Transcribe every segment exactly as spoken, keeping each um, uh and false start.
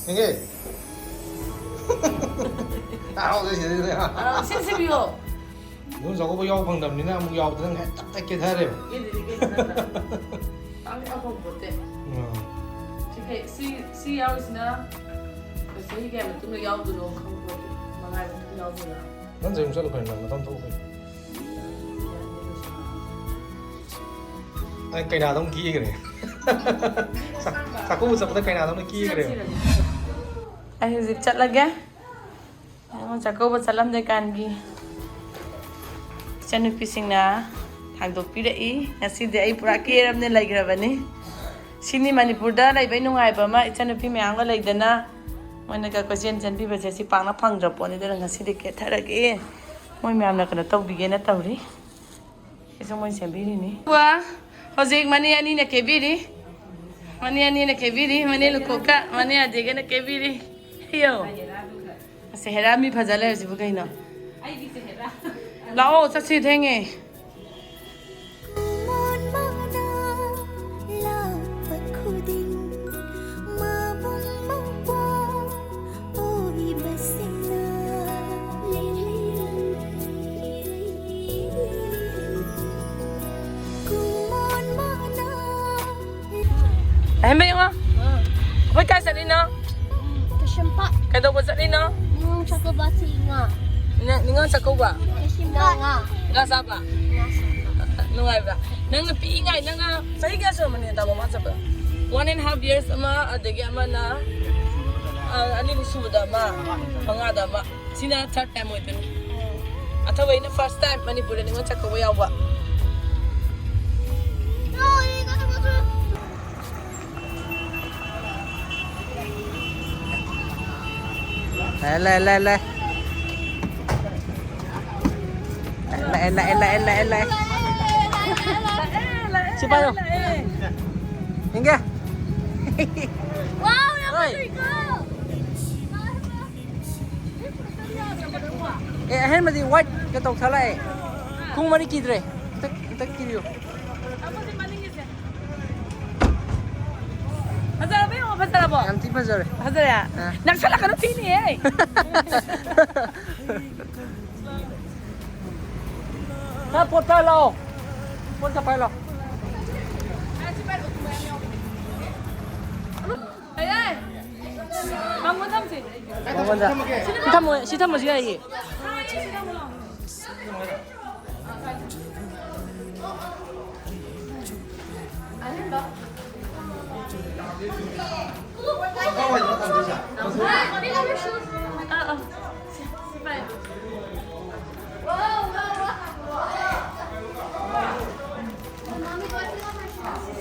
ꯌꯦꯡꯒꯦ꯫ ꯍꯔꯥꯎꯗꯣꯏ ꯁꯤꯗꯩꯗ꯫ ꯑꯥ, ꯁꯤ ꯁꯤꯕꯤꯌꯣ꯫ ꯅꯤꯉꯣꯜ ꯆꯥꯛꯀꯧꯕ ꯌꯥꯎ ꯐꯪꯗꯕꯅꯤꯅ ꯑꯃꯨꯛ ꯌꯥꯎꯗꯅ ꯉꯥꯏ ꯇꯞ ꯇꯞ ꯀꯦꯊꯔꯦꯕ꯫ ꯀꯦꯗ꯭ꯔꯗꯤ ꯀꯩꯅꯣ ꯅꯠꯇ꯭ꯔꯥ? ꯄꯥꯡ ꯌꯥꯎ ꯐꯪꯄꯣꯠꯇꯦ꯫ ꯎꯝ꯫ ꯁꯤ ꯀꯩ-, ꯁꯤ, ꯁꯤ ꯌꯥꯎꯔꯤꯁꯤꯅ ꯆꯍꯤ ꯀꯌꯥ ꯃꯇꯨꯡꯗ ꯌꯥꯎꯗꯣꯏꯅꯣ ꯈꯪꯄꯣꯠꯇꯦ꯫ ꯃꯉꯥꯏ ꯃꯇꯨꯡ ꯌꯥꯎꯗꯣꯏꯔꯥ? ꯅꯪ ꯆꯍꯤ ꯑꯃ ꯆꯠꯂꯨ ꯀꯩꯅꯣ, ꯅꯪ ꯅꯊꯟ ꯊꯣꯛꯎ ꯀꯩꯅꯣ꯫ ꯑꯩ ꯀꯩꯅꯥꯗꯧꯅ ꯀꯦꯈ꯭ꯔꯦ꯫ ꯆꯥꯛ-, ꯆꯥꯛꯀꯧꯕ ꯆꯠꯄꯗ ꯀꯩꯅꯥꯗꯧꯅ ꯀꯦꯈ꯭ꯔꯦ꯫ ꯑꯩ ꯍꯧꯖꯤꯛ ꯆꯠꯂꯒꯦ꯫ ꯅꯤꯉꯣꯜ ꯆꯥꯛꯀꯧꯕ ꯆꯠꯂꯝꯗꯥꯏꯀꯥꯟꯒꯤ ꯏꯆꯟꯅꯨꯄꯤꯁꯤꯡꯅ ꯊꯥꯡꯗꯣꯛꯄꯤꯔꯛꯏ꯫ ꯉꯁꯤꯗꯤ ꯑꯩ ꯄꯨꯔꯥ ꯀꯦꯔꯕꯅꯦ ꯂꯩꯈ꯭ꯔꯕꯅꯤ꯫ ꯁꯤꯅꯤ ꯃꯅꯤꯄꯨꯔꯗ ꯂꯩꯕꯩ ꯅꯨꯡꯉꯥꯏꯕ ꯑꯃ, ꯏꯆꯟꯅꯨꯄꯤ ꯃꯌꯥꯝꯒ ꯂꯩꯗꯅ ꯃꯣꯏꯅꯒ ꯀꯣꯏꯆꯦꯟ ꯆꯦꯟꯕꯤꯕꯁꯦ, ꯁꯤ ꯄꯥꯛꯅ ꯐꯪꯗ꯭ꯔ ꯄꯣꯠꯅꯤ꯫ ꯑꯗꯨꯅ ꯉꯁꯤꯗꯤ ꯀꯦꯊꯔꯒꯦ꯫ ꯃꯣꯏ ꯃꯌꯥꯝꯅ ꯀꯩꯅꯣ ꯇꯧꯕꯤꯒꯦꯅ ꯇꯧꯔꯤ꯫ ꯁꯤꯁꯨ ꯃꯣꯏ ꯁꯦꯝꯕꯤꯔꯤꯅꯤ꯫ ꯋꯥ, ꯍꯧꯖꯤꯛ ꯃꯅꯦ ꯑꯅꯤꯅ ꯀꯦꯕꯤꯔꯤ꯫ ꯃꯅꯦ ꯑꯅꯤꯅ ꯀꯦꯕꯤꯔꯤ꯫ ꯃꯅꯦ ꯂꯨꯀꯣꯛꯀ ꯃꯅꯦ ꯑꯗꯤꯒꯅ ꯀꯦꯕꯤꯔꯤ꯫ ꯌꯣ꯫ ꯑꯁ, ꯍꯦꯔꯥ ꯃꯤ ꯐꯖ ꯂꯩꯔꯁꯤꯕꯨ ꯀꯩꯅꯣ? ꯂꯥꯛꯑꯣ, ꯆꯠꯁꯤ, ꯊꯦꯡꯉꯦ꯫ ꯑꯍꯦꯝꯕ ꯌꯦꯡꯉꯣ꯫ ꯑꯩꯈꯣꯏ ꯀꯥꯏ ꯆꯠꯂꯤꯅꯣ? ꯀꯩꯁꯥꯝꯄꯥꯠ꯫ ꯀꯩꯗꯧꯕ ꯆꯠꯂꯤꯅꯣ? ꯅꯤꯉꯣꯜ ꯆꯥꯛꯀꯧꯕ ꯆꯠꯂꯤꯅꯣ꯫ ꯅ-, ꯅꯤꯉꯣꯜ ꯆꯥꯛꯀꯧꯕ? ꯀꯩꯁꯥꯝꯄꯥꯠ꯫ ꯉꯥ ꯆꯥꯕ? ꯉꯥ ꯆꯥꯕ꯫ ꯅꯨꯡꯉꯥꯏꯕ꯭ꯔꯥ? ꯅꯪꯅ ꯄꯤꯛꯏꯉꯥꯏ, ꯅꯪꯅ ꯆꯍꯤ ꯀꯌꯥ ꯁꯨꯔꯝꯃꯅꯤ ꯇꯥꯃꯣ ꯃꯥ ꯆꯠꯄ? One and half years ꯑꯃ, ꯑꯗꯒꯤ ꯑꯃꯅ, ꯑ, ꯑꯅꯤꯃꯨꯛ ꯁꯨꯕꯗ ꯑꯃ, ꯃꯉꯥꯗ ꯑꯃ꯫ ꯁꯤꯅ third time ꯑꯣꯏꯗꯣꯏꯅꯤ꯫ ꯑꯊꯧꯕꯩꯅ first time ꯃꯅꯤꯄꯨꯔꯗ ꯅꯤꯉꯣꯜ ꯆꯥꯛꯀꯧꯕ ꯌꯥꯎꯕ꯫ ꯂꯥꯛꯑꯦ, ꯂꯥꯛꯑꯦ, ꯂꯥꯛꯑꯦ, ꯂꯥꯛꯑꯦ꯫ ꯂꯥꯛꯑꯦ, ꯂꯥꯛꯑꯦ, ꯂꯥꯛꯑꯦ, ꯂꯥꯛꯑꯦ, ꯂꯥꯛꯑꯦ꯫ ꯁꯤ ꯄꯥꯏꯌꯣ꯫ ꯌꯦꯡꯒꯦ꯫ Wow, ꯌꯥꯝ ꯍꯣꯏ꯫ ꯐꯖꯩꯀꯣ꯫ ꯑꯦ, ꯑꯍꯦꯟꯕꯗꯤ white ꯀ ꯇꯧꯊꯠꯂꯛꯑꯦ꯫ ꯈꯣꯡ ꯃꯔꯤ ꯀꯤꯗ꯭ꯔꯦ꯫ ꯑꯝꯇ, ꯑꯝꯇ ꯀꯤꯕꯤꯌꯨ꯫ ꯐꯖꯔꯕ ꯌꯦꯡꯉꯣ, ꯐꯖꯔꯕꯣ? ꯌꯥꯝ ꯊꯤ ꯐꯖꯔꯦ꯫ ꯐꯖꯔꯦ? ꯑꯥ꯫ ꯅꯛꯁꯜꯂꯛꯀꯅꯨ, ꯊꯤꯅꯤꯍꯦ꯫ ꯅꯪ ꯄꯣꯠ ꯄꯥꯏ ꯂꯥꯛꯑꯣ꯫ ꯄꯣꯠ ꯈꯔ ꯄꯥꯏ ꯂꯥꯛꯑꯣ꯫ ꯌꯥꯏ, ꯌꯥꯏ꯫ ꯃꯉꯣꯟꯗ ꯊꯝꯁꯤ꯫ ꯃꯉꯣꯟꯗ꯫ ꯁꯤ ꯊꯝꯃꯣ, ꯁꯤ ꯊꯝꯃꯁꯨ ꯌꯥꯏꯌꯦ꯫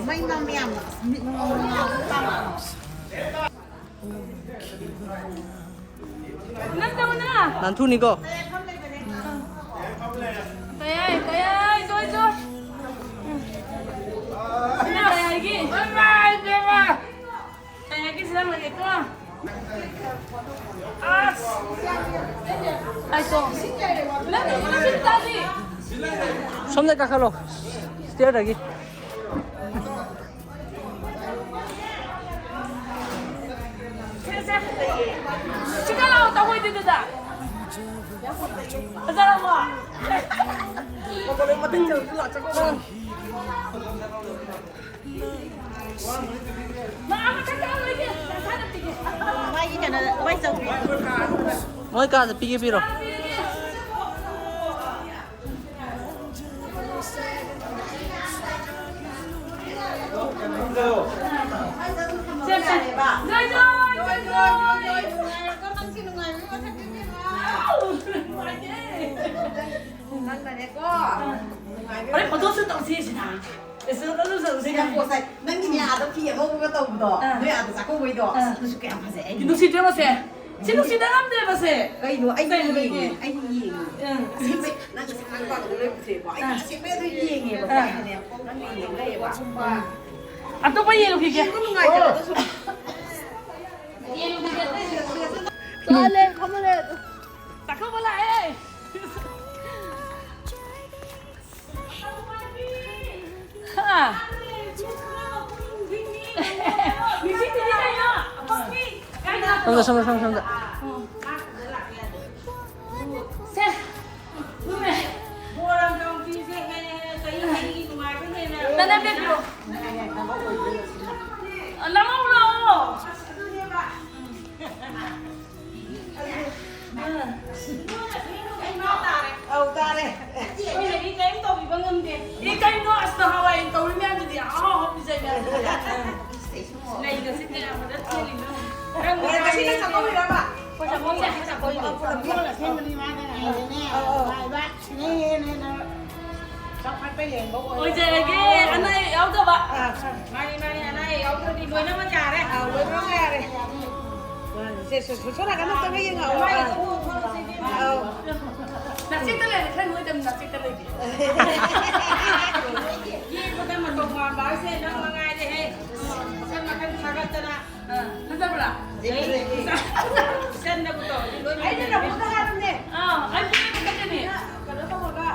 ꯃꯩ ꯃꯝꯃꯦ ꯌꯥꯝꯅ꯫ ꯃꯤꯠ ꯅꯨꯡꯉꯥꯏ꯫ ꯅꯪ ꯇꯧꯅ꯫ ꯅꯥꯟꯊꯨꯅꯤꯀꯣ꯫ ꯀꯌꯥꯏ, ꯀꯌꯥꯏ, ꯖꯣꯏ, ꯖꯣꯏ꯫ ꯁꯤꯅ ꯀꯌꯥꯏꯒꯤ? ꯀꯌꯥꯏꯒꯤ ꯁꯤꯅ ꯂꯣꯏꯔꯦꯀꯣ꯫ ꯑꯁ꯫ ꯇꯥꯏꯀꯣ꯫ ꯅꯪ ꯅꯪ ꯇꯥꯗꯤ꯫ ꯁꯣꯝꯗ ꯀꯥꯈꯠꯂꯣ꯫ ꯁ꯭ꯇꯤꯌꯔꯗꯒꯤ꯫ ꯁꯤꯗ ꯂꯥꯛꯑꯣ, ꯇꯧꯍꯣꯏꯗꯨꯗ꯫ ꯐꯖꯔꯕꯣ? ꯃꯥ ꯃꯊꯛ ꯀꯥꯔꯣꯏꯒꯦ, ꯅꯁꯥꯅ ꯄꯤꯒꯦ꯫ ꯃꯥꯒꯤ ꯀꯩꯅꯣ, ꯃꯣꯏ ꯆꯧꯀ꯭ꯔꯤ꯫ ꯃꯣꯏ ꯀꯥꯗ ꯄꯤꯒꯦ ꯄꯤꯔꯣ꯫ ꯍꯣꯔꯦꯟ ꯐꯣꯇꯣ ꯁꯨꯠ ꯇꯧꯁꯤ ꯁꯤꯗ꯫ ꯁꯤ ꯌꯥꯝ ꯄꯣꯁ ꯇꯥꯏ꯫ ꯅꯪꯒꯤꯅꯦ ꯑꯥꯗ ꯐꯤ ꯑꯉꯧꯕꯒ ꯇꯧꯕꯗꯣ, ꯑꯥ꯫ ꯅꯣꯏ ꯑꯥꯗ ꯆꯥꯛꯀꯧꯕꯩꯗꯣ, ꯑꯥ꯫ ꯑꯗꯨꯁꯨ ꯀꯌꯥꯝ ꯐꯖꯩ꯫ ꯑꯩ ꯅꯨꯡꯁꯤꯗ꯭ꯔꯣ ꯃꯁꯦ? ꯁꯤ ꯅꯨꯡꯁꯤꯗ ꯉꯝꯗꯦꯕꯁꯦ꯫ ꯀꯩꯅꯣ? ꯑꯩꯗꯤ ꯀꯩꯅꯣ ꯌꯦꯡꯉꯦ꯫ ꯌꯦꯡꯉꯦ? ꯑꯩꯗꯤ ꯌꯦꯡꯉꯦ꯫ ꯑꯥ꯫ ꯑꯁꯦꯡꯕꯩ ꯅꯪ ꯁꯉꯥꯡ ꯄꯥꯕꯗ ꯂꯣꯏ ꯄꯨꯊꯣꯛꯑꯦꯀꯣ꯫ ꯑꯩꯗꯤ ꯑꯥ꯫ ꯑꯁꯦꯡꯕꯩ ꯑꯗꯨ ꯌꯦꯡꯉꯦꯕꯀꯣ꯫ ꯑꯥ꯫ ꯑꯩꯅꯦ ꯅꯪ ꯌꯦꯡꯉꯦꯕ꯫ ꯑꯇꯣꯞꯄ ꯌꯦꯡꯉꯨꯈꯤꯒꯦ꯫ ꯌꯦꯡꯕ ꯅꯨꯡꯉꯥꯏꯇꯦ ꯑꯗꯨꯁꯨ꯫ ꯌꯦꯡꯉꯨꯈꯤꯒꯦ꯫ ꯆꯠꯂꯦ, ꯐꯝꯃ ꯂꯩꯔꯦ ꯑꯗꯨ꯫ ꯆꯥꯛꯀꯧꯕ ꯂꯥꯛꯑꯦ꯫ ꯍꯥ? ꯅꯤꯡꯁꯤꯡ ꯅꯤꯡꯁꯤꯡ ꯀꯩꯅꯣ? ꯁꯣꯝꯗ, ꯁꯣꯝꯗ, ꯁꯣꯝꯗ, ꯁꯣꯝꯗ꯫ ꯁꯦ꯫ ꯅꯅꯦꯝꯕꯣꯛ ꯄꯤꯔꯛꯑꯣ꯫ ꯂꯧꯔꯨ ꯂꯥꯛꯑꯣ꯫ ꯑꯧ, ꯇꯥꯔꯦ꯫ ꯑꯩꯈꯣꯏꯅꯗꯤ ꯀꯔꯤꯝ ꯇꯧꯕꯤꯕ ꯉꯝꯗꯦ꯫ ꯑꯦ, ꯀꯩꯅꯣ? ꯑꯁ, ꯅꯍꯥꯟꯋꯥꯏ ꯇꯧꯔꯤ ꯃꯌꯥꯝꯗꯨꯗꯤ ꯑꯍꯥꯎ ꯑꯍꯥꯎ ꯄꯤꯖꯩ ꯃꯌꯥꯝꯗꯨꯗꯤ꯫ ꯂꯩꯒꯁꯦ ꯀꯌꯥꯝ ꯐꯖꯅ ꯊꯦꯠꯂꯤꯅꯣ꯫ ꯅꯪ ꯑꯣ, ꯉꯁꯤ ꯅꯪ ꯆꯥꯛꯀꯧꯔꯤꯔꯕ? ꯑꯩꯈꯣꯏ ꯆꯥꯛꯀꯧꯔꯤꯅꯦ, ꯑꯩꯈꯣꯏ ꯆꯥꯛꯀꯧꯔꯤꯅꯦ꯫ ꯑꯧ, ꯑꯧ꯫ ꯁꯤꯅ ꯍꯦꯟꯅ ꯍꯦꯟꯅ ꯆꯥꯎꯈꯠꯄ ꯍꯦꯟꯕ ꯑꯣꯏꯔꯣ꯫ ꯑꯣꯏꯖꯔꯒꯦ, ꯑꯅꯥ ꯑꯌꯦꯛ ꯌꯥꯎꯗꯕ꯫ ꯑꯥ, ꯃꯥꯅꯤ, ꯃꯥꯅꯤ, ꯑꯅꯥ ꯑꯌꯦꯛ ꯌꯥꯎꯗ꯭ꯔꯗꯤ ꯂꯣꯏꯅꯃꯛ ꯌꯥꯔꯦ꯫ ꯑꯥ, ꯂꯣꯏꯅꯃꯛ ꯌꯥꯔꯦ꯫ ꯃꯥꯅꯤ, ꯁꯦ, ꯁꯦ, ꯁꯣ-, ꯁꯣꯝ ꯅꯥꯀꯟꯗ ꯑꯝꯇꯪꯒ ꯌꯦꯡꯉꯛꯑꯣ꯫ ꯑꯥ, ꯑꯧ꯫ ꯅꯥꯆꯦꯛꯇ ꯂꯩꯔꯦ, ꯈꯔ ꯅꯣꯏꯗꯕ ꯅꯥꯆꯦꯛꯇ ꯂꯩꯔꯦ꯫ ꯌꯦꯡꯕꯗ ꯃꯇꯧ ꯃꯥꯟꯕ ꯍꯥꯏꯁꯦ ꯅꯪ ꯃꯉꯥꯏꯔꯦꯍꯦ꯫ ꯃꯈꯟ ꯃꯈꯟ ꯊꯥꯒꯠꯇꯅ꯫ ꯑꯥ, ꯐꯖꯕ꯭ꯔꯥ? ꯏꯆꯟꯅꯕꯨ ꯇꯧꯔꯗꯤ ꯂꯣꯏ ꯑꯩꯅ ꯅꯕꯣꯛꯇ ꯍꯥꯏꯕꯅꯦ꯫ ꯑꯥ, ꯑꯩ ꯄꯨꯔꯒ ꯆꯠꯀꯅꯤ꯫ ꯀꯩꯅꯣ ꯇꯧꯔꯒ,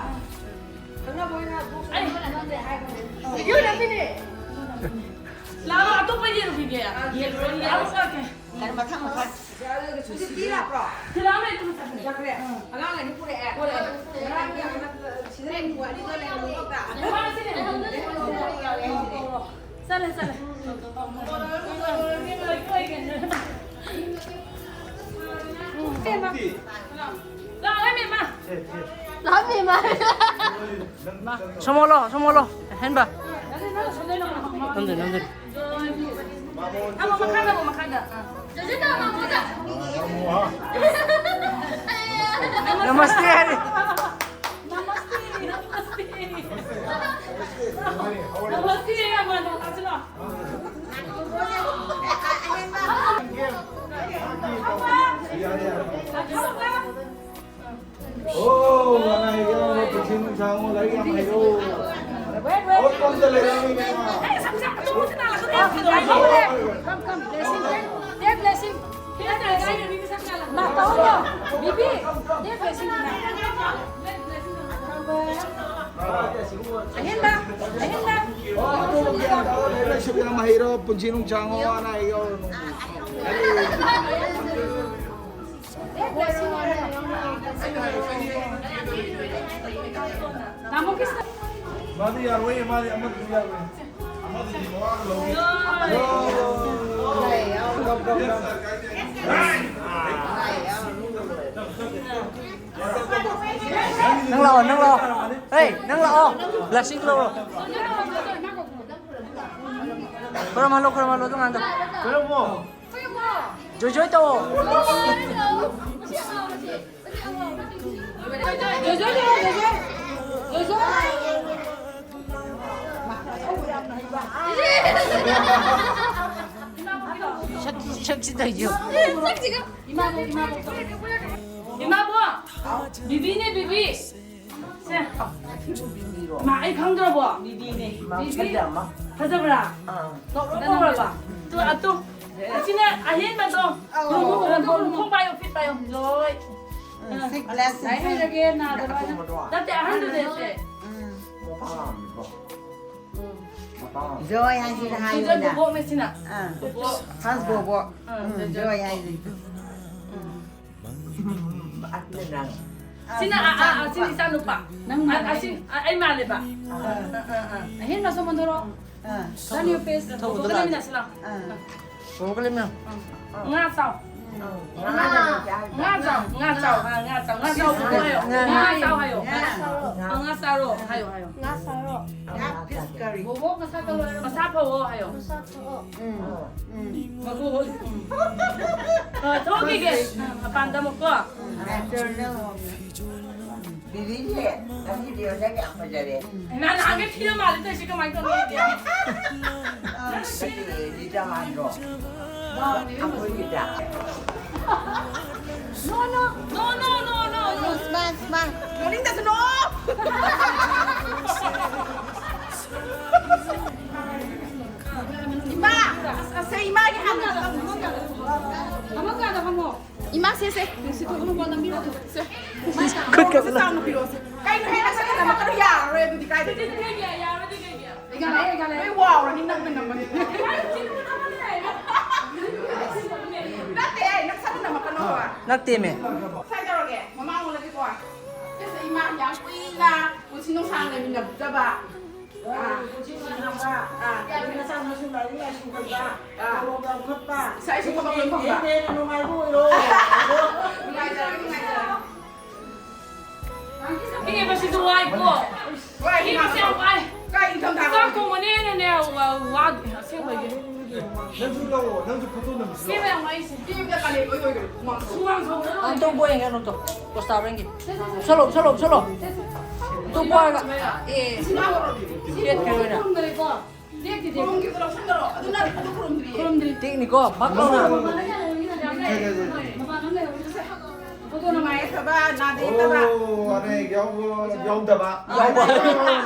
ꯈꯪꯅꯕ ꯑꯣꯏꯅ ꯕꯣꯛꯁ ꯑꯩ ꯑꯃ ꯂꯩꯔꯝꯗꯦ ꯍꯥꯏꯕꯅꯦ꯫ ꯏꯆꯦ ꯑꯣꯏꯔꯝꯃꯤꯅꯦ꯫ ꯂꯥꯛꯑꯣ, ꯑꯇꯣꯞꯄ ꯌꯦꯔꯨꯝ ꯄꯤꯒꯦ꯫ ꯌꯦꯔꯨꯝ ꯌꯥꯎꯔꯛꯑꯒꯦ꯫ ꯀꯩꯅꯣ ꯃꯊꯪ ꯃꯊꯪ꯫ ꯍꯧꯖꯤꯛꯇꯤ ꯂꯥꯛꯄ꯭ꯔꯣ? ꯂꯥꯛꯑꯝꯃꯦ, ꯑꯗꯨꯝ ꯆꯠꯈ꯭ꯔꯦ꯫ ꯆꯠꯈ꯭ꯔꯦ꯫ ꯑꯉꯥꯡ ꯑꯅꯤ ꯄꯨꯔꯛꯑꯦ꯫ ꯄꯨꯔꯛꯑꯦ꯫ ꯉꯔꯥꯡ ꯁꯤꯗ ꯂꯩꯕ ꯑꯅꯤꯗꯣ ꯂꯩꯍꯧꯕ꯫ ꯃꯥ ꯁꯤꯗ ꯂꯩꯍꯧꯕ꯫ ꯆꯠꯂꯦ, ꯆꯠꯂꯦ꯫ ꯂꯥꯛꯑꯣ, ꯏꯕꯦꯝꯃ꯫ ꯂꯥꯛꯑꯣ, ꯏꯕꯦꯝꯃ꯫ ꯁꯣꯃꯣꯂꯣ, ꯁꯣꯃꯣꯂꯣ꯫ ꯍꯦꯟꯕ꯫ ꯅꯝꯗꯦ, ꯅꯝꯗꯦ꯫ ꯑꯃ ꯃꯈꯥꯗ, ꯑꯃ ꯃꯈꯥꯗ꯫ ꯅꯃꯁꯇꯦ ꯍꯥꯏꯔꯤ꯫ ꯅꯃꯁꯇꯦ, ꯅꯃꯁꯇꯦ꯫ ꯅꯃꯁꯇꯦ, ꯑꯃ ꯅꯃꯁꯇꯦ꯫ ꯑꯣ, ꯑꯅꯥ ꯑꯌꯦꯛ ꯌꯥꯎꯔꯕ ꯄꯨꯟꯁꯤ ꯅꯨꯡꯁꯥꯡꯉꯣ, ꯂꯥꯏꯔꯤꯛ ꯌꯥꯝ ꯍꯩꯔꯣ꯫ ꯑꯣ, ꯄꯝꯗ ꯂꯩꯔꯝꯃꯤꯅꯦ, ꯃꯥ꯫ Come, come, blessing, take, take blessing, take blessing. ꯃꯥ ꯇꯧꯔꯣ, ꯕꯤꯕꯤ, take blessing꯫ ꯑꯍꯦꯟꯕ, ꯑꯍꯦꯟꯕ꯫ ꯑꯣ, ꯂꯥꯏꯔꯤꯛ ꯂꯥꯏꯁꯨ ꯌꯥꯝ ꯍꯩꯔꯣ, ꯄꯨꯟꯁꯤ ꯅꯨꯡꯁꯥꯡꯉꯣ, ꯑꯅꯥ ꯑꯌꯦꯛ ꯌꯥꯎꯔꯅꯨ꯫ ꯃꯥꯗꯤ ꯌꯥꯔꯣꯏꯌꯦ, ꯃꯥꯗꯤ ꯑꯃꯗꯨꯗꯤ ꯌꯥꯔꯣꯏ꯫ ꯑꯃꯗꯨꯗꯤ ꯃꯋꯥꯒ ꯂꯧꯏ꯫ ꯅꯪ ꯂꯥꯛꯑꯣ, ꯅꯪ ꯂꯥꯛꯑꯣ꯫ ꯍꯦ, ꯅꯪ ꯂꯥꯛꯑꯣ꯫ ꯕ꯭ꯂꯦꯁꯤꯡ ꯂꯧꯔꯣ꯫ ꯈꯨꯔꯨꯝꯍꯜꯂꯣ, ꯈꯨꯔꯨꯝꯍꯜꯂꯣ, ꯑꯗꯨ ꯉꯥꯟꯗꯣ꯫ ꯈꯨꯔꯨꯝꯃꯣ꯫ ꯖꯣꯏ ꯖꯣꯏ ꯇꯧꯑꯣ꯫ ꯖꯣꯏ ꯖꯣꯏ ꯇꯧꯑꯣ, ꯖꯣꯏ ꯖꯣꯏ꯫ ꯖꯣꯏ ꯖꯣꯏ꯫ ꯁꯛ, ꯁꯛꯁꯤ ꯇꯧꯏꯁꯤꯕꯣ꯫ ꯏꯃꯥꯕꯣ, ꯏꯃꯥꯕꯣ꯫ ꯏꯃꯥꯕꯣ꯫ ꯕꯤꯕꯤꯅꯦ, ꯕꯤꯕꯤ꯫ ꯁꯦ꯫ ꯃꯥ, ꯑꯩ ꯈꯪꯗ꯭ꯔꯕꯣ? ꯕꯤꯕꯤꯅꯦ꯫ ꯕꯤꯕꯤ꯫ ꯐꯖꯕ꯭ꯔꯥ? ꯅꯧꯔꯕ? ꯇꯨ, ꯑꯇꯨ꯫ ꯑꯁꯤꯅ ꯑꯍꯦꯟꯕꯗꯣ꯫ ꯈꯣꯡ ꯄꯥꯏꯌꯣ, ꯐꯤꯠ ꯄꯥꯏꯌꯣ꯫ ꯂꯣꯏ꯫ ꯁꯤ ꯒ꯭ꯂꯥꯁ ꯂꯥꯏ ꯍꯩꯔꯒꯦ, ꯅꯥꯗꯕ꯫ ꯅꯠꯇꯦ, ꯑꯍꯟꯗꯨꯅꯦ ꯁꯦ꯫ ꯎꯝ꯫ ꯖꯣꯏ ꯍꯥꯏꯁꯤꯅ ꯁꯤꯁꯦ ꯍꯥꯏꯌꯨꯅ꯫ ꯕꯣꯕꯣꯛꯅꯦ ꯁꯤꯅ꯫ ꯑꯥ꯫ ꯕꯣꯕꯣꯛ꯫ ꯐꯥꯔꯁ ꯕꯣꯕꯣꯛ꯫ ꯑꯥ, ꯎꯝ, ꯖꯣꯏ꯫ ꯖꯣꯏ ꯍꯥꯏꯁꯤ꯫ ꯎꯝ꯫ ꯁꯤꯅ, ꯑꯥ, ꯑꯥ, ꯑꯥ, ꯁꯤꯅ ꯏꯆꯥ ꯅꯨꯄꯥ꯫ ꯅꯪ ꯑꯥ, ꯑꯥ, ꯃꯥꯜꯂꯦ꯫ ꯁꯤ, ꯑꯥ, ꯑꯩ ꯃꯥꯜꯂꯦꯕ꯫ ꯑꯥ꯫ ꯑꯥ, ꯑꯥ, ꯑꯥ꯫ ꯑꯍꯦꯟꯕ ꯁꯣꯝ ꯑꯣꯟꯊꯣꯔꯛꯑꯣ꯫ ꯑꯥ꯫ Turn your face꯫ ꯊꯧꯕ ꯇꯥꯔꯦ꯫ ꯂꯦꯞꯃꯤꯟꯅꯁꯤ ꯂꯥꯎ꯫ ꯑꯥ꯫ ꯕꯣꯕꯣꯛ ꯂꯦꯞꯃꯤꯟꯅ꯫ ꯉꯥ ꯆꯥꯎ꯫ ꯉꯥ ꯆꯥꯎ, ꯉꯥ ꯆꯥꯎ, ꯑꯥ, ꯉꯥ ꯆꯥꯎ, ꯉꯥ ꯆꯥꯎ ꯍꯥꯏꯌꯣ꯫ ꯉꯥ, ꯉꯥ ꯆꯥꯎ ꯍꯥꯏꯌꯣ꯫ ꯉꯥ꯫ ꯑꯥ, ꯉꯥ ꯆꯥꯔꯣ ꯍꯥꯏꯌꯣ, ꯍꯥꯏꯌꯣ꯫ ꯉꯥ ꯆꯥꯔꯣ꯫ ꯉꯥ fish curry꯫ ꯕꯣꯕꯣꯛ ꯃꯁꯥ ꯇꯧꯔꯣ꯫ ꯃꯁꯥ ꯐꯧꯑꯣ ꯍꯥꯏꯌꯣ꯫ ꯃꯁꯥ ꯐꯧꯑꯣ꯫ ꯎꯝ, ꯎꯝ꯫ ꯃꯀꯨ ꯍꯣꯏ꯫ ꯑꯥ, ꯊꯣꯛꯈꯤꯒꯦ꯫ ꯃꯄꯥꯟꯗ ꯑꯃꯨꯛꯀꯣ꯫ ꯎꯝ, ꯅꯪ ꯕꯤꯕꯤꯁꯦ ꯉꯁꯤꯗꯤ ꯃꯁꯛ ꯌꯥꯝ ꯐꯖꯔꯦ꯫ ꯏꯃꯥ, ꯅꯍꯥꯟꯒꯩ ꯊꯤꯅ ꯃꯥꯜꯂꯦ ꯇꯧꯏꯁꯦ ꯀꯃꯥꯏꯅ ꯇꯧꯅꯤ? ꯑ, ꯁꯤ ꯂꯤꯗ ꯃꯥꯟꯗ꯭ꯔꯣ? ꯑꯩꯈꯣꯏꯒꯤꯗ꯫ No, no, no, no, no, no, no. Smile, smile. ꯅꯣꯛꯅꯤꯡꯗꯁꯨ ꯅꯣꯛꯑꯣ꯫ ꯏꯃꯥ, ꯑꯁ, ꯏꯃꯥꯒꯤ ꯍꯥꯟꯅ꯫ ꯑꯃꯒ ꯍꯪꯉꯣ꯫ ꯏꯃꯥ, ꯁꯦ, ꯁꯦ, ꯅꯨꯡꯁꯤꯠ ꯊꯣꯛꯅꯕ ꯅꯝꯕꯤꯔꯣ꯫ ꯁꯦ꯫ ꯈꯨꯠꯀ ꯁꯦ, ꯆꯥꯎꯅ ꯄꯤꯔꯛꯑꯣ, ꯁꯦ꯫ ꯀꯩꯅꯣ ꯍꯦ, ꯅꯁꯥꯅ ꯊꯝꯃꯛꯀꯅꯨ, ꯌꯥꯔꯔꯣꯏ ꯑꯗꯨꯗꯤ, ꯀꯥꯏꯗꯒꯤ? ꯌꯥꯔꯣꯏꯗꯤ ꯀꯩꯒꯤ? ꯂꯣꯏ ꯋꯥꯎꯔꯅꯤ ꯅꯪꯅ ꯅꯝꯕꯗꯤ꯫ ꯅꯠꯇꯦ, ꯅꯪ ꯁꯛꯅ ꯅꯝꯃꯛꯀꯅꯣ꯫ ꯅꯠꯇꯦꯃꯦ꯫ ꯁꯥꯏ ꯇꯧꯔꯒꯦ, ꯃꯃꯥ ꯑꯣꯜꯂꯒꯦꯀꯣ꯫ ꯑꯁ, ꯏꯃꯥ ꯌꯥꯝ ꯀꯨꯏꯅ ꯄꯨꯟꯁꯤ ꯅꯨꯡꯁꯥꯡ ꯂꯩꯃꯤꯟꯅꯗꯕ꯫ ꯑꯥ꯫ ꯄꯨꯟꯁꯤ ꯅꯨꯡꯁꯥꯡꯕ꯫ ꯑꯥ꯫ ꯅꯆꯥ ꯅꯁꯨ ꯂꯥꯏꯔꯤꯛ ꯂꯥꯏꯁꯨ ꯍꯩꯕ꯫ ꯑꯥ꯫ ꯇꯣꯂꯣꯞ ꯌꯥꯝ ꯈꯠꯄ꯫ ꯏꯁꯥ ꯏꯁꯨ ꯊꯕꯛ ꯂꯣꯏ ꯐꯪꯕ꯫ ꯍꯦꯟꯅ ꯍꯦꯟꯅ ꯅꯨꯡꯉꯥꯏꯕ ꯑꯣꯏꯔꯣ꯫ ꯅꯨꯡꯉꯥꯏꯖꯔꯒꯦ, ꯅꯨꯡꯉꯥꯏꯖꯔꯒꯦ꯫ ꯏꯅꯦ, ꯃꯁꯤꯁꯨ ꯋꯥꯏꯀꯣ꯫ ꯍꯣꯏ, ꯃꯤ ꯃꯁꯤ ꯌꯥꯝ ꯋꯥꯏ꯫ ꯀꯥꯏ ꯏꯪꯊꯝꯊꯥ ꯆꯥꯛ ꯊꯣꯡꯕꯅ ꯍꯦꯟꯅꯅꯦ, ꯋꯥ-, ꯋꯥꯗꯦ ꯑꯁꯦꯡꯕꯒꯤ꯫ ꯅꯪꯁꯨ ꯂꯧꯑꯣ, ꯅꯪꯁꯨ ꯐꯣꯇꯣ ꯅꯝꯁꯤ ꯂꯥꯛꯑꯣ꯫ ꯁꯤꯃ ꯌꯥꯝ ꯋꯥꯏꯁꯦ꯫ ꯌꯨꯝꯗ ꯀꯥꯂꯦꯟ ꯂꯣꯏ ꯑꯣꯏꯈ꯭ꯔꯦ, ꯍꯨꯃꯥꯡ ꯁꯧ-, ꯍꯨꯃꯥꯡ ꯁꯧꯕꯅ ꯑꯝꯇ ꯕꯣꯏ ꯌꯦꯡꯒꯦ, ꯅꯣꯇꯣ꯫ ꯀꯣꯁꯇꯥ ꯕ꯭ꯔꯦꯟꯒꯤ꯫ ꯁꯣꯂꯣ, ꯁꯣꯂꯣ, ꯁꯣꯂꯣ꯫ ꯇꯨ ꯕꯣꯏꯒ꯫ ꯑꯦ꯫ ꯁꯤꯅ ꯍꯧꯔꯒꯦ꯫ ꯁꯤ ꯄꯦꯠꯈ꯭ꯔꯦ ꯂꯣꯏꯅ꯫ ꯈꯨꯔꯨꯝꯗ꯭ꯔꯦꯀꯣ꯫ ꯈꯨꯔꯨꯝꯈꯤꯕꯗꯣ ꯂꯧꯁꯟꯈ꯭ꯔꯣ꯫ ꯑꯗꯨꯅ ꯑꯗꯨ ꯈꯨꯔꯨꯝꯗ꯭ꯔꯤꯌꯦ꯫ ꯈꯨꯔꯨꯝꯗ꯭ꯔꯤ꯫ ꯇꯦꯛꯅꯤꯀꯣ, ꯚꯛ ꯂꯥꯎꯅ꯫ ꯃꯄꯥꯟ ꯂꯝ ꯂꯩꯍꯧꯔꯤꯁꯦ꯫ ꯐꯣꯇꯣ ꯅꯨꯡꯉꯥꯏ ꯌꯦꯛꯇꯕ, ꯅꯥꯗ ꯌꯦꯛꯇꯕ꯫ ꯑꯣ, ꯑꯅꯦꯛ ꯌꯥꯎꯕ, ꯌꯥꯎꯗꯕ꯫ ꯌꯥꯎꯕ꯫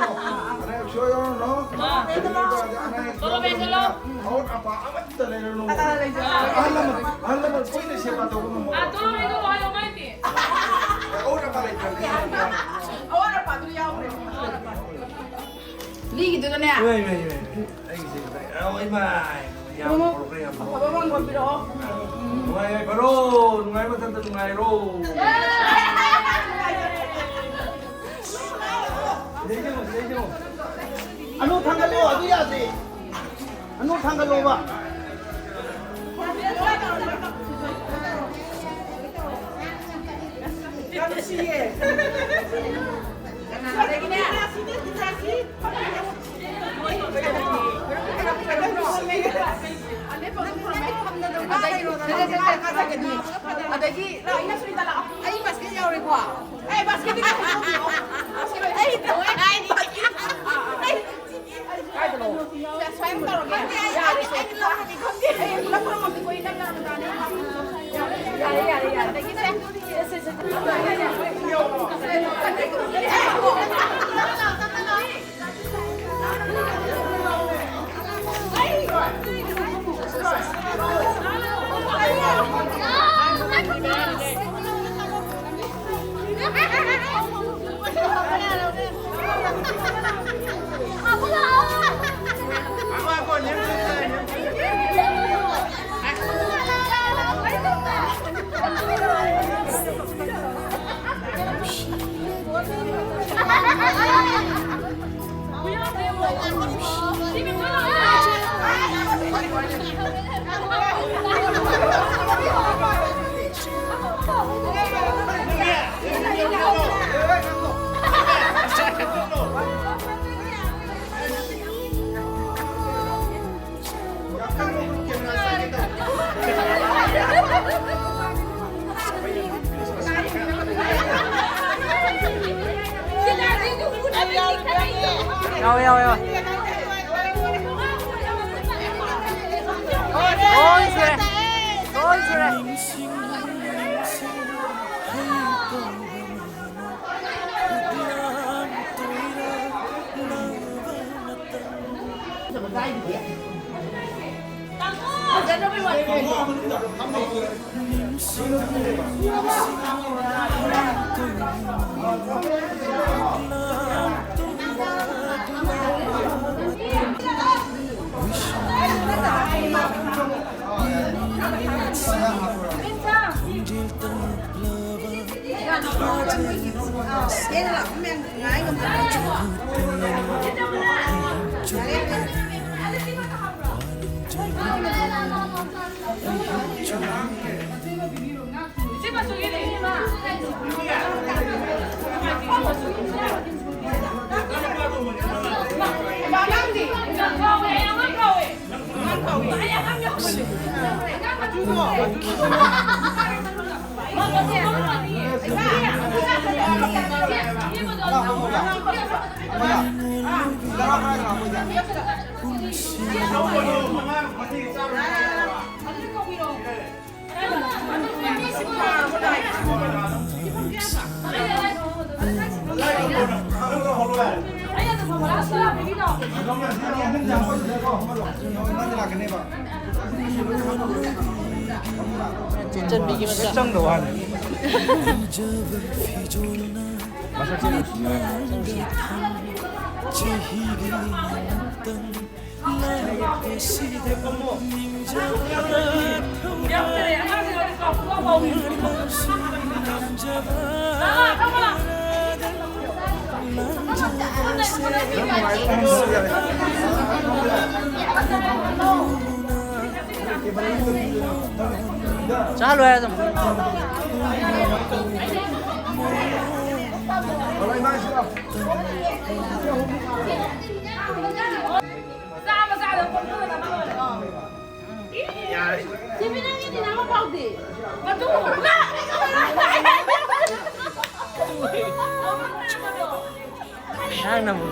ꯑꯅꯦꯛ ꯁꯣꯏ ꯌꯥꯎꯔꯅꯨ꯫ ꯑꯥ꯫ ꯑꯅꯦꯛ ꯆꯣꯂꯣ, ꯌꯥꯎꯗꯕꯅꯤꯅ ꯆꯣꯂꯣ꯫ ꯑꯋꯥꯠ ꯑꯄꯥ ꯑꯃꯠꯇ ꯂꯩꯔꯅꯨ꯫ ꯑꯥ, ꯂꯩꯖꯔꯣ꯫ ꯑꯍꯜ ꯂꯃꯟ, ꯑꯍꯜ ꯂꯃꯟ ꯀꯨꯏꯅ ꯁꯦꯕꯥ ꯇꯧꯕ ꯉꯝꯃꯣꯏ꯫ ꯑꯥ, ꯆꯣꯂꯣ, ꯆꯣꯂꯣ, ꯍꯥꯏꯌꯣ, ꯃꯥꯏꯗꯤ꯫ ꯑꯋꯥꯠ ꯑꯄꯥ ꯂꯩꯇ꯭ꯔꯗꯤ꯫ ꯑꯋꯥꯠ ꯑꯄꯥꯗꯨ ꯌꯥꯎꯈ꯭ꯔꯦ꯫ ꯂꯤꯒꯤꯗꯨꯗꯅꯦ꯫ ꯏꯃꯥꯏ, ꯏꯃꯥꯏ, ꯏꯃꯥꯏ, ꯏꯃꯥꯏ꯫ ꯑꯩꯒꯤꯁꯦ ꯏꯃꯥꯏ꯫ ꯑꯣ, ꯏꯃꯥꯏ꯫ ꯌꯥꯝ ꯄꯨꯔꯛꯈ꯭ꯔꯦ, ꯌꯥꯝ ꯄꯨꯔꯛꯈ꯭ꯔꯦ꯫ ꯑꯐꯕ ꯑꯃ ꯄꯤꯔꯛꯑꯣ꯫ ꯅꯨꯡꯉꯥꯏ ꯌꯥꯏꯐꯔꯣ, ꯅꯨꯡꯉꯥꯏ ꯃꯊꯛꯇ ꯅꯨꯡꯉꯥꯏꯔꯣ꯫ ꯁꯤꯗꯩ ꯌꯦꯡꯉꯣ, ꯁꯤꯗꯩ ꯌꯦꯡꯉꯣ꯫ ꯑꯅꯨ ꯊꯥꯡꯒꯠꯂꯣ, ꯑꯗꯨ ꯌꯥꯗꯦ꯫ ꯑꯅꯨ ꯊꯥꯡꯒꯠꯂꯣꯕ꯫ ꯌꯥꯝ ꯅꯨꯡꯁꯤꯌꯦ꯫ ꯑꯗꯒꯤ, ꯑꯗꯒꯤ, ꯂꯥꯛꯑꯣ, ꯏꯅꯥꯎꯁꯨ ꯏꯟꯗ ꯂꯥꯛꯑꯣ꯫ ꯑꯩ ꯕꯥꯁꯀꯦꯠ ꯌꯥꯎꯔꯦꯀꯣ꯫ ꯑꯩ ꯕꯥꯁꯀꯦꯠꯇꯤ ꯀꯩꯅꯣ ꯇꯧꯕꯤꯌꯣ꯫ ꯑꯩ ꯊꯑꯣꯏ ꯍꯥꯏꯅꯤ꯫ ꯑꯩ ꯀꯥꯏꯗꯅꯣ? ꯁꯦ, ꯁꯨꯃꯥꯏꯅ ꯇꯧꯔꯒꯦ꯫ ꯌꯥꯔꯦ, ꯁꯦ꯫ ꯑꯩ ꯄꯨꯂꯞ ꯄꯨꯔꯝꯃꯝꯅꯤꯀꯣ, ꯏꯅꯝꯃ ꯔꯃꯖꯥꯟ꯫ ꯌꯥꯔꯦ, ꯌꯥꯔꯦ, ꯌꯥꯔꯦ꯫ ꯑꯗꯒꯤ ꯁꯦ, ꯁꯦ, ꯁꯦ, ꯁꯦ꯫ ꯌꯥꯎꯋꯦ, ꯌꯥꯎꯋꯦ, ꯌꯥꯎꯋꯦ꯫ ꯂꯣꯏ ꯁꯨꯔꯦ꯫ ꯂꯣꯏ ꯁꯨꯔꯦ꯫ ꯆꯟꯕꯤꯒꯤ ꯃꯆꯥ꯫ ꯆꯪꯗ ꯋꯥꯅꯤ꯫ ꯃꯁꯛꯁꯦ ꯅꯨꯡꯁꯤꯅꯦ꯫ ꯆꯥꯍꯜꯂꯣ ꯍꯥꯏ ꯑꯗꯨꯝ꯫ ꯉꯥꯡꯅꯕ꯫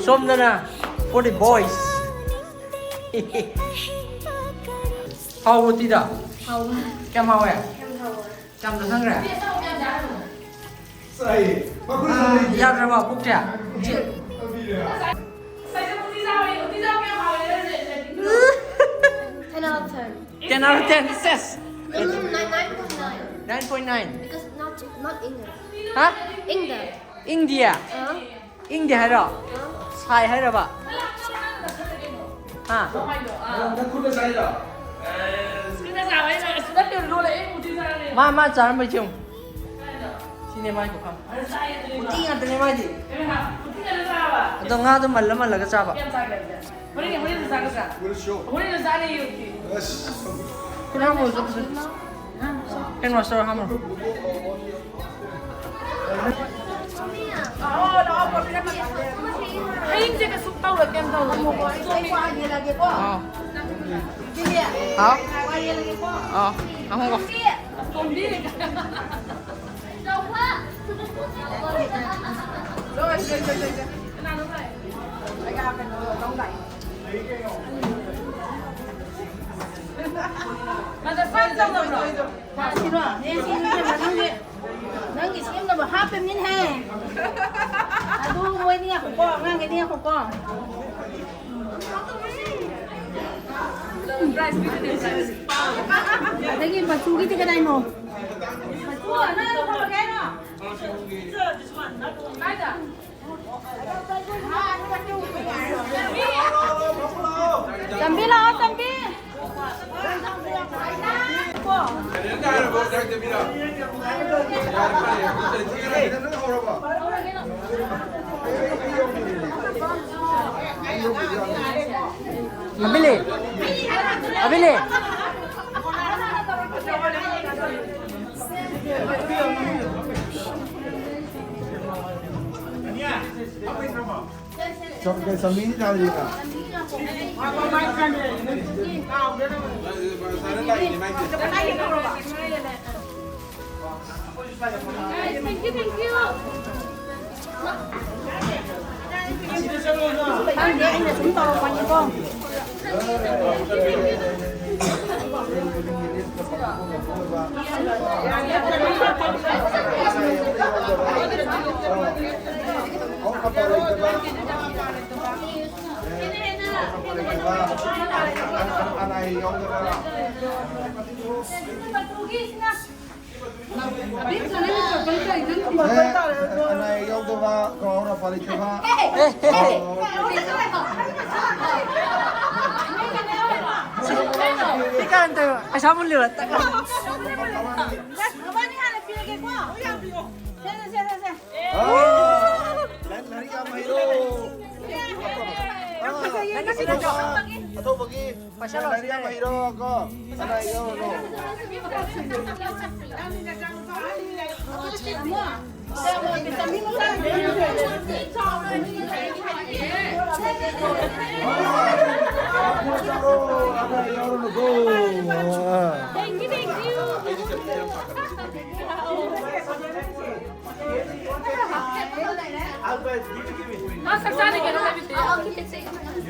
ꯁꯣꯝꯗꯅ for the boys. ꯍꯥꯎꯕ꯭ꯔꯣ ꯎꯇꯤꯗꯣ? ꯍꯥꯎꯕ꯫ ꯀꯌꯥꯝ ꯍꯥꯎꯋꯦ? ꯌꯥꯝ ꯍꯥꯎꯕ꯫ ꯌꯥꯝ ꯆꯥꯁꯟꯈ꯭ꯔꯦ? ꯌꯥꯗ꯭ꯔꯕꯣ ꯄꯨꯛꯁꯦ? Ten out of ten. Ten out of ten, ꯁꯦꯁ! Mm, nine, nine point nine. Nine point nine. Because not, not English. ꯍꯥ? English. India. ꯑꯥ? ꯏꯪꯗꯦ ꯍꯥꯏꯔꯣ? ꯑꯥ? ꯁꯥꯏ ꯍꯥꯏꯔꯕ? ꯍꯥ? ꯅꯪ ꯈꯨꯠꯅ ꯆꯥꯏꯔꯣ? ꯃꯥ, ꯃꯥ ꯆꯥꯔꯝꯕꯩ ꯆꯦꯡ꯫ ꯁꯤꯅꯦ ꯃꯥꯏ ꯄꯨꯈꯝ꯫ ꯎꯇꯤ ꯉꯥꯛꯇꯅꯦ ꯃꯥꯏꯗꯤ꯫ ꯑꯗꯣ ꯉꯥꯗꯣ ꯃꯜꯂ ꯃꯜꯂꯒ ꯆꯥꯕ꯫ ꯍꯣꯔꯦꯟ, ꯍꯣꯔꯦꯟ ꯆꯥꯒꯗ꯭ꯔꯥ? ꯍꯣꯔꯦꯟ ꯆꯥꯅꯤ ꯌꯨꯝꯒꯤ꯫ ꯈꯨꯠ ꯍꯥꯝꯃꯨꯔꯣ ꯆꯠꯄꯁꯦ꯫ Hand wash ꯇꯧꯔ ꯍꯥꯝꯃꯨꯔꯣ꯫ ꯍꯌꯦꯡꯁꯦ ꯀꯩꯁꯨ ꯇꯧꯔꯣꯏ, ꯀꯩꯝ ꯇꯧꯔꯣꯏ꯫ ꯑꯥ꯫ ꯍꯥꯎ? ꯑꯥ, ꯑꯍꯨꯝꯒ꯫ ꯃꯗ ꯁꯥꯏꯟ ꯇꯧꯗꯕ꯭ꯔꯣ? ꯁꯤꯔꯣ? ꯅꯦ, ꯁꯤ ꯏꯕꯦꯝꯃ, ꯅꯪꯒꯤ, ꯅꯪꯒꯤ ꯁꯦꯝꯅꯕ ꯍꯥꯞꯄꯤꯕꯅꯤꯅꯦꯍꯦ꯫ ꯑꯗꯨ ꯃꯣꯏꯗꯤ ꯉꯥꯏꯈꯣꯀꯣ, ꯑꯉꯥꯡꯈꯩꯗꯤ ꯉꯥꯏꯈꯣꯀꯣ꯫ ꯑꯗꯒꯤ ꯃꯆꯨꯒꯤꯗꯤ ꯀꯗꯥꯏꯅꯣ? ꯃꯆꯨ, ꯅꯪ ꯐꯕ ꯀꯩꯅꯣ? ꯆꯝꯕꯤ ꯂꯥꯛꯑꯣ, ꯆꯝꯕꯤ꯫ ꯑꯕꯤꯂꯤ! ꯑꯕꯤꯂꯤ! ꯆꯝꯃꯤꯗꯤ ꯊꯥꯗ꯭ꯔꯤꯀ? ꯈꯪꯗꯦ, ꯑꯩꯅ ꯁꯨꯝ ꯇꯧꯔꯛꯄꯅꯤꯀꯣ꯫ ꯑꯦ, ꯑꯅꯥ ꯑꯌꯦꯛ ꯌꯥꯎꯗꯕ, ꯈꯪꯍꯧꯅ ꯄꯥꯜꯂꯛꯇꯕ꯫ ꯁꯤ ꯀꯔꯝ ꯇꯧꯔꯤꯕ? ꯄꯩꯁꯥ ꯃꯨꯜꯂꯤꯕ? ꯃꯕꯥꯅꯤ ꯍꯥꯟꯅ ꯄꯤꯔꯒꯦꯀꯣ꯫ ꯁꯦ, ꯁꯦ, ꯁꯦ, ꯁꯦ꯫ ꯑꯥ, ꯂꯥꯏꯔꯤꯛ ꯌꯥꯝ ꯍꯩꯔꯣ꯫ ꯑꯥ, ꯑꯇꯣꯞꯄꯒꯤ꯫ ꯄꯩꯁꯥ ꯂꯥꯏꯔꯤꯛ ꯌꯥꯝ ꯍꯩꯔꯣ ꯀꯣ꯫ ꯑꯅꯥ ꯑꯌꯦꯛ ꯌꯥꯎꯔꯨꯅꯨ꯫ Thank you, thank you. ꯃꯥ ꯆꯥꯛ ꯆꯥꯅꯤ ꯀꯩꯅꯣ ꯂꯩꯕꯤꯁꯦ꯫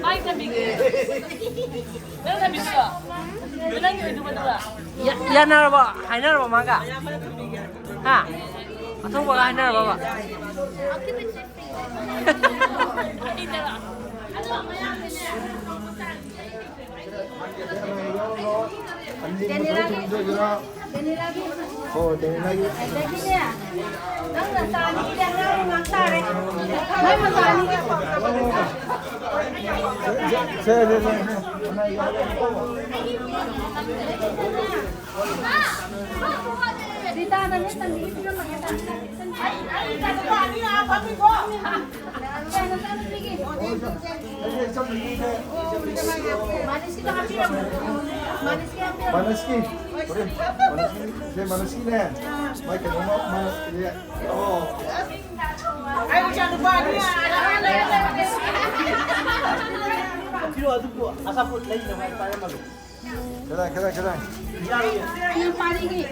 ꯃꯥꯏ ꯊꯝꯕꯤꯒꯦ꯫ ꯅꯪ ꯊꯝꯕꯤꯁꯤꯔꯣ? ꯅꯪꯒꯤ ꯑꯣꯏꯗꯨꯕꯗꯨꯔ? ꯌꯥ-, ꯌꯥꯅꯔꯕꯣ? ꯍꯥꯏꯅꯔꯕꯣ ꯃꯥꯒ? ꯍꯥ? ꯑꯊꯣꯡꯕꯒ ꯍꯥꯏꯅꯔꯕꯕ? ꯗꯦꯅꯤꯂꯥꯒꯤ꯫ ꯗꯦꯅꯤꯂꯥꯒꯤ꯫ ꯑꯣ, ꯗꯦꯅꯤꯂꯥꯒꯤ꯫ ꯑꯗꯒꯤꯅꯦ, ꯅꯪ ꯅꯆꯥ ꯑꯅꯤꯗꯤ ꯑꯉꯥꯡ ꯉꯥꯛ ꯇꯥꯔꯦ꯫ ꯅꯪ ꯅꯆꯥ ꯑꯅꯤꯗꯤ ꯁꯦ, ꯁꯦ, ꯁꯦ, ꯁꯦ꯫ ꯔꯤꯇꯥꯗꯅꯦ, ꯆꯟꯕꯤꯒꯤ ꯄꯤꯔꯝꯃꯒꯦ꯫ ꯃꯥꯅꯁꯀꯤ꯫ ꯍꯣꯔꯦꯟ ꯃꯥꯅꯁꯀꯤ꯫ ꯁꯦ ꯃꯥꯅꯁꯀꯤꯅꯦ꯫ ꯃꯥꯏ ꯀꯩꯅꯣꯝꯃ ꯃꯥꯅꯁꯀꯤꯅꯦ꯫ ꯑꯣ꯫ ꯄꯤꯔꯣ, ꯑꯗꯨ ꯄꯤꯔꯣ꯫ ꯑꯆꯥꯄꯣꯠ ꯂꯩꯅꯕ ꯄꯥꯏꯔꯝꯃꯒꯦ꯫ ꯈꯤꯇꯪ, ꯈꯤꯇꯪ, ꯈꯤꯇꯪ꯫ ꯌꯥꯔꯣꯏꯌꯦ꯫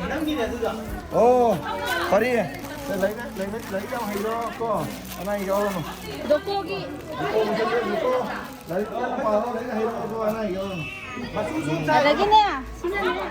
ꯅꯪꯒꯤꯅꯦ ꯑꯗꯨꯗ꯫ ꯑꯣ, ꯐꯔꯦ꯫ ꯂꯥꯏꯔꯤꯛ, ꯂꯥꯏꯔꯤꯛ, ꯂꯥꯏꯔꯤꯛ ꯌꯥꯝ ꯍꯩꯔꯣ ꯀꯣ꯫ ꯑꯅꯥ ꯑꯌꯦꯛ ꯌꯥꯎꯔꯅꯨ꯫ ꯗꯣꯀꯣꯒꯤ꯫ ꯗꯣꯀꯣ, ꯗꯣꯀꯣ꯫ ꯂꯥꯏꯔꯤꯛ ꯀꯟꯅ ꯄꯥꯔꯣ, ꯂꯥꯏꯔꯤꯛ ꯍꯩꯔꯣ ꯀꯣ, ꯑꯅꯥ ꯑꯌꯦꯛ ꯌꯥꯎꯔꯅꯨ꯫ ꯑꯗꯒꯤꯅꯦ, ꯁꯤꯅꯅꯦ꯫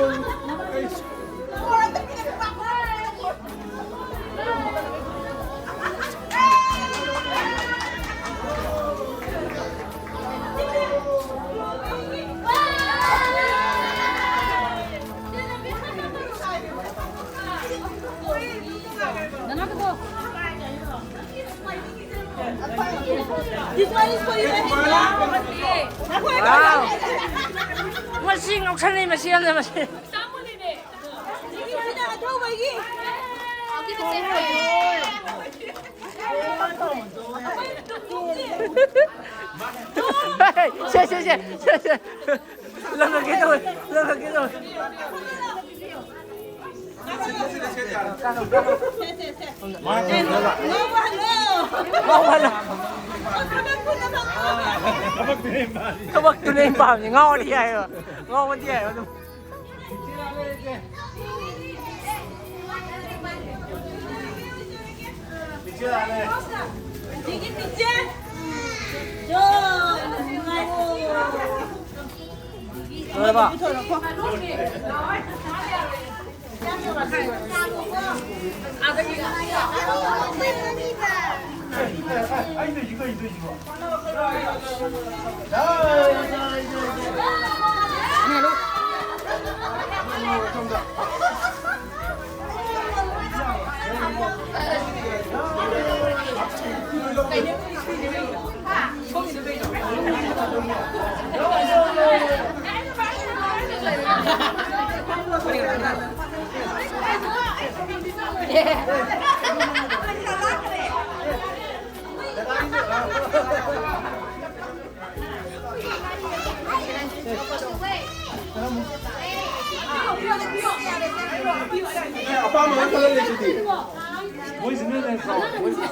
Wow. ꯃꯁꯤ ꯉꯥꯎꯁꯟꯅꯩ, ꯃꯁꯤ ꯌꯥꯝꯅ ꯃꯁꯤ꯫ ꯁꯦ, ꯁꯦ, ꯁꯦ, ꯁꯦ, ꯁꯦ꯫ ꯂꯪꯉꯛꯀꯦ ꯇꯧꯋꯦ, ꯂꯪꯉꯛꯀꯦ ꯇꯧꯋꯦ꯫ ꯉꯧꯕ ꯍꯜꯂꯣ꯫ ꯉꯧꯕ ꯍꯜꯂꯣ꯫ ꯊꯕꯛꯇꯨꯅ ꯌꯥꯝ ꯄꯥꯝꯃꯤ꯫ ꯊꯕꯛꯇꯨꯅ ꯌꯥꯝ ꯄꯥꯝꯃꯤ꯫ ꯉꯥꯎꯔꯗꯤ ꯌꯥꯏꯑꯕ꯫ ꯉꯥꯎꯕꯗꯤ ꯌꯥꯏꯑꯕ ꯑꯗꯨꯝ꯫ ꯂꯣꯏꯔꯕ? ꯑꯄꯥꯝꯕ ꯑꯃ ꯈꯜꯍꯜꯂꯦ ꯑꯗꯨꯗꯤ꯫ ꯃꯣꯏꯁꯤꯅꯅꯦꯀꯣ, ꯃꯣꯏꯁꯤꯅ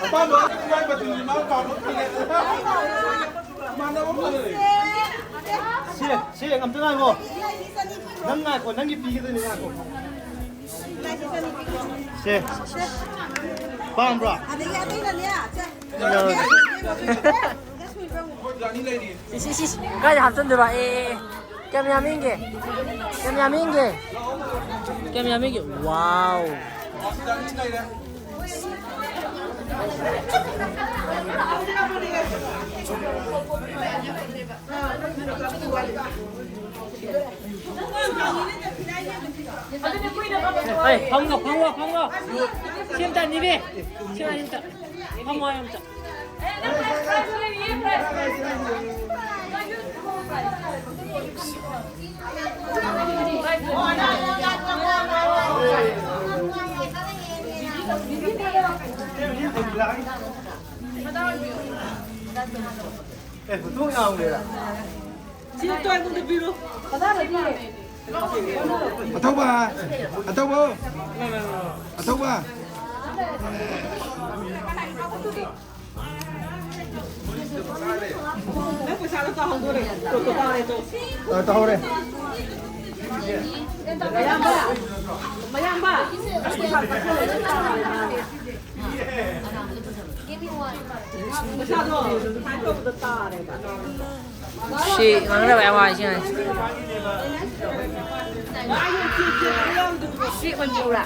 ꯑꯄꯥꯝꯕ ꯃꯥꯏ ꯃꯇꯨꯡꯒꯤ ꯃꯥ ꯄꯥꯝꯕ ꯈꯜꯂꯦ꯫ ꯏꯃꯥꯟꯅꯕ ꯑꯃ ꯈꯜꯍꯜꯂꯦ꯫ ꯁꯤ, ꯁꯤ ꯑꯝꯇ ꯉꯥꯏꯈꯣ꯫ ꯅꯪ ꯉꯥꯏꯈꯣ, ꯅꯪꯒꯤ ꯄꯤꯒꯗꯣꯏꯅꯤ, ꯉꯥꯏꯈꯣ꯫ ꯁꯦ꯫ ꯄꯥꯝꯕ꯭ꯔꯣ? ꯑꯗꯒꯤ ꯑꯇꯩꯅꯅꯦ, ꯁꯦ꯫ ꯁꯤ, ꯁꯤ, ꯁꯤ, ꯁꯤ꯫ ꯀꯥꯏꯗ ꯍꯥꯞꯆꯤꯟꯗꯣꯏꯕ? ꯑꯦ, ꯑꯦ, ꯑꯦ꯫ ꯀꯌꯥꯝ ꯌꯥꯝ ꯏꯪꯒꯦ? ꯀꯌꯥꯝ ꯌꯥꯝ ꯏꯪꯒꯦ? ꯀꯌꯥꯝ ꯌꯥꯝ ꯏꯪꯒꯦ? ꯋꯥꯎ꯫ ꯑꯩ, ꯐꯝꯒ꯭ꯔꯣ, ꯐꯝꯒ꯭ꯔꯣ, ꯐꯝꯒ꯭ꯔꯣ꯫ ꯁꯤ ꯑꯝꯇ ꯅꯤꯅꯦ꯫ ꯁꯤ ꯑꯝꯇ꯫ ꯐꯝꯃꯣ ꯑꯝꯇ꯫ ꯑꯦ, ꯐꯣꯇꯣ ꯌꯥꯎꯔꯦ꯫ ꯁꯤ ꯇꯣꯏꯕꯗ ꯄꯤꯔꯣ꯫ ꯀꯗꯥꯏꯗ ꯄꯤꯔꯦ? ꯑꯊꯧꯕ, ꯑꯊꯧꯕ, ꯑꯊꯧꯕ꯫ ꯅꯪ ꯄꯩꯁꯥꯗꯣ ꯇꯥꯍꯧꯗꯣꯔꯦ꯫ ꯇꯥ-, ꯇꯥꯍꯧꯔꯦ꯫ ꯃꯌꯥꯝꯕ, ꯃꯌꯥꯝꯕ꯫ ꯄꯩꯁꯥꯗꯣ ꯁꯨꯃꯥꯏꯅ ꯇꯧꯕꯗ ꯇꯥꯔꯦꯕ꯫ ꯁꯤ ꯉꯥꯡꯅꯕ ꯌꯥꯝ ꯋꯥꯏ ꯁꯤ ꯑꯉꯥꯡꯁꯦ꯫ ꯁꯤ ꯃꯅꯤꯄꯨꯔ꯫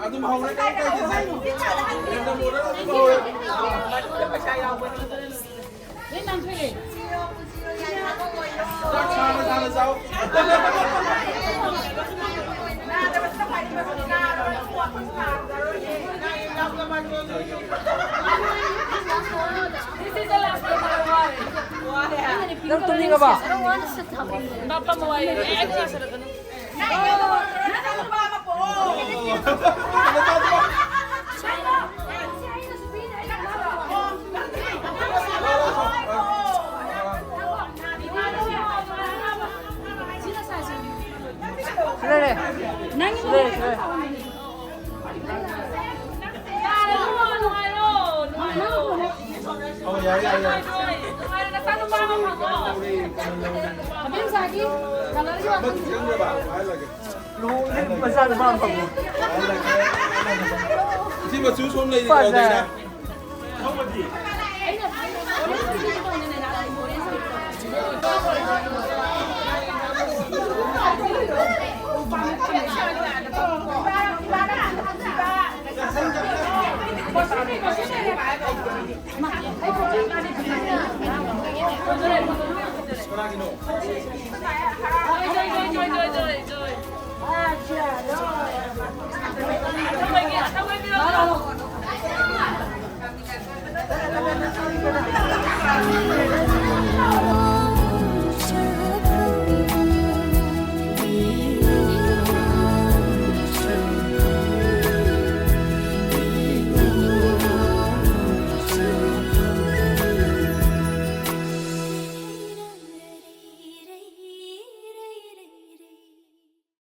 ꯑꯗꯨꯝ ꯍꯧꯔꯦ, ꯀꯩꯝ ꯀꯥꯏꯗꯦꯁꯦ꯫ ꯑꯗꯨꯝ ꯍꯧꯔꯦ꯫ ꯆꯥꯛ ꯁꯥꯅ ꯁꯥꯅ ꯆꯥꯎ꯫ ꯅꯪ ꯇꯨꯝꯅꯤꯡꯉꯕ? ꯂꯩꯔꯦ꯫ ꯂꯩꯔꯦ, ꯂꯩꯔꯦ꯫ ꯑꯣ, ꯌꯥꯔꯦ, ꯌꯥꯔꯦ, ꯌꯥꯔꯦ꯫ ꯂꯨꯍꯣꯡꯉꯦ, ꯃꯆꯥꯅꯨꯄꯥ ꯑꯃ ꯐꯪꯉꯦ꯫ ꯁꯤ ꯃꯆꯨ ꯁꯣꯝ ꯂꯩꯔꯤ, ꯐꯖꯔꯦ꯫ ꯂꯩꯔꯦ꯫